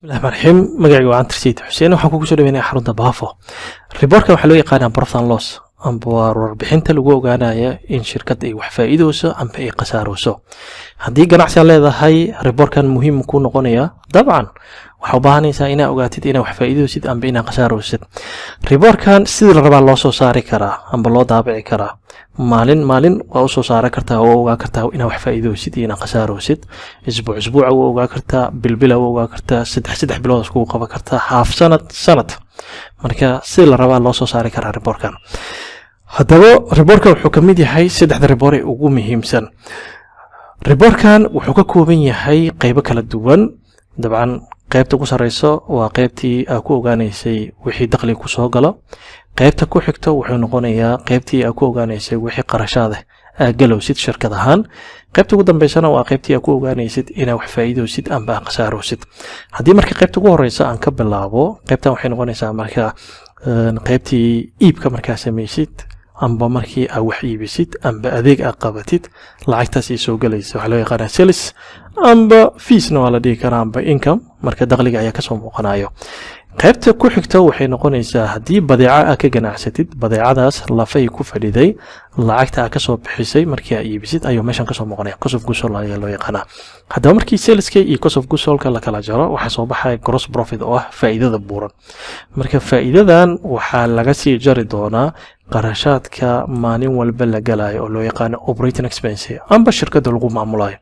Bismillahi raxmaan raxiim. Magacayga waa Antar Sayid Xuseen. Waxaan kugu soo dhaweynaya xarunta Baafo. Reportkan waxaa loo yaqaanaa profit and loss, amba waa warbixinta lagu ogaanaya in shirkadda ay wax faa'iideyso amba ay khasaareyso. Haddii ganacsi aad leedahay, reportkan muhiim kuu noqonaya. Dabcan waxaa u baahanaysaa inaa ogaatid inaa wax faa'iideysid amba inaa khasaareysid. Reportkan sidii la rabaa loo soo saari karaa amba loo daabici karaa. Maalin maalin waa usoo saaran kartaa oo ogaa kartaa inaa wax faa'iideysid iyo inaa khasaareysid. Isbuuc isbuuca waa ogaa kartaa, bilbila waa ogaa kartaa, saddex saddex bilood iskugu qaban kartaa, haaf sanad, sanad. Marka sidii la rabaa loo soo saari karaa reportkan. Haddaba reportkan wuxuu ka mid yahay saddexda report ee ugu muhiimsan. Reportkan wuxuu ka kooban yahay qeybo kala duwan. Dabcan qeybta ugu sareyso waa qeybtii aa ku ogaaneysay wixii dakhliga kusoo galo. Qeybta ku xigto wuxuu noqonayaa qeybtii aa ku ogaaneysay wixii qarashaada aa galowsid shirkad ahaan. Qeybta ugu dambeysana waa qeybtii aa ku ogaanaysid inaa wax faa'iidowsid amba aa khasaarowsid. Haddii marka qeybta ugu horeysa aan ka bilaabo, qeybtan waxay noqonaysaa marka qeybtii iibka markaa samaysid, amba markii aa wax iibisid amba adeeg aa qabatid, lacagtaas ay soo gelaysa waxaa loo yaqaanaa sales, amba feesna waa la dhihi karaa, amba income. Marka dakhliga ayaa kasoo muuqanayo. Qaybta ku xigta waxay noqonaysaa haddii badeeco aa ka ganacsatid, badeecadaas lafay ku fadhiday, lacagta aa kasoo bixisay markii aa iibisid ayuu meeshan kasoo muuqanaya. Cost of goods sold ayaa loo yaqaanaa. Haddaba markii saleska iyo cost of goods soldka la kala jaro, waxaa soo baxaya gross profit oo ah faa'iidada buuran. Marka faa'iidadan waxaa laga sii jari doonaa qarashaadka maalin walba la galayo oo loo yaqaano operating expense, amba shirkadda lagu maamulayo.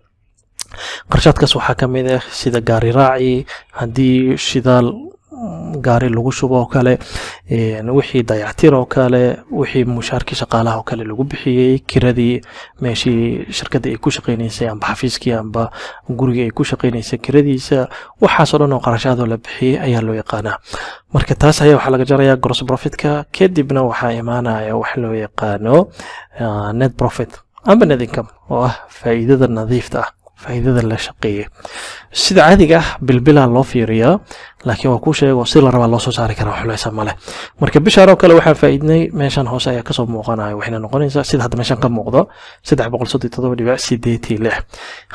Qarashaadkaas waxaa ka mid ah sida gaari raaci, haddii shidaal gaari lagu shubo oo kale, wixii dayactir oo kale, wixii mushaarkii shaqaalaha oo kale lagu bixiyey, kiradii meeshii shirkadda ay ku shaqeynaysay, amba xafiiskii amba gurigii ay ku shaqeynaysay kiradiisa. Waxaasoo dhan oo qarashaadoo la bixiyey ayaa loo yaqaanaa. Marka taas ayaa waxaa laga jarayaa gross profitka. Kadibna waxaa imaanaya wax loo yaqaano net profit amba net income, oo ah faa'iidada nadiifta ah, faa'iidada la shaqeeyey. Sida caadiga ah bilbilaa loo fiiriyaa, laakiin waa kuu sheego, si la rabaa loo soo saari karaa, xuleysa male. Marka bishaan oo kale waxaan faa'iidnay meeshan hoose ayaa kasoo muuqanaya, waxayna noqonaysaa, sida hadda meeshan ka muuqdo, 337.86.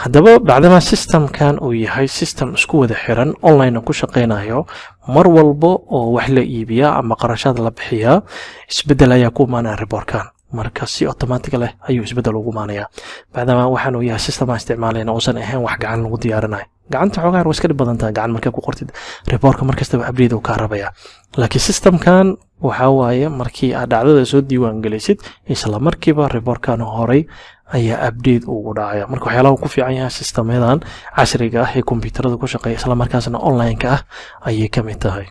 Haddaba bacdama systemkan uu yahay system isku wada xiran, online ku shaqeynayo, mar walbo oo wax la iibiyaa ama qarashaad la bixiyaa, isbedel ayaa ku imaanaya reportkan. Marka si automatic leh ayuu isbedel ugu imaanaya, maadaama waxaan uu yahay system aan isticmaalayna, uusan ahayn wax gacan lagu diyaarinayo. Gacanta xoogaa waa iska dhib badan tahay. Gacan markaa ku qortid reportka, markastaba update uu kaa rabaya. Laakiin systemkan waxaa waaye markii aad dhacdada soo diiwaan gelisid, isla markiiba reportkan horay ayaa update ugu dhacaya. Marka waxyaalaha ku fiican yahay systemyadan casriga ah ee kombiyuutarada ku shaqeeya, isla markaasna online-ka ah, ayay ka mid tahay.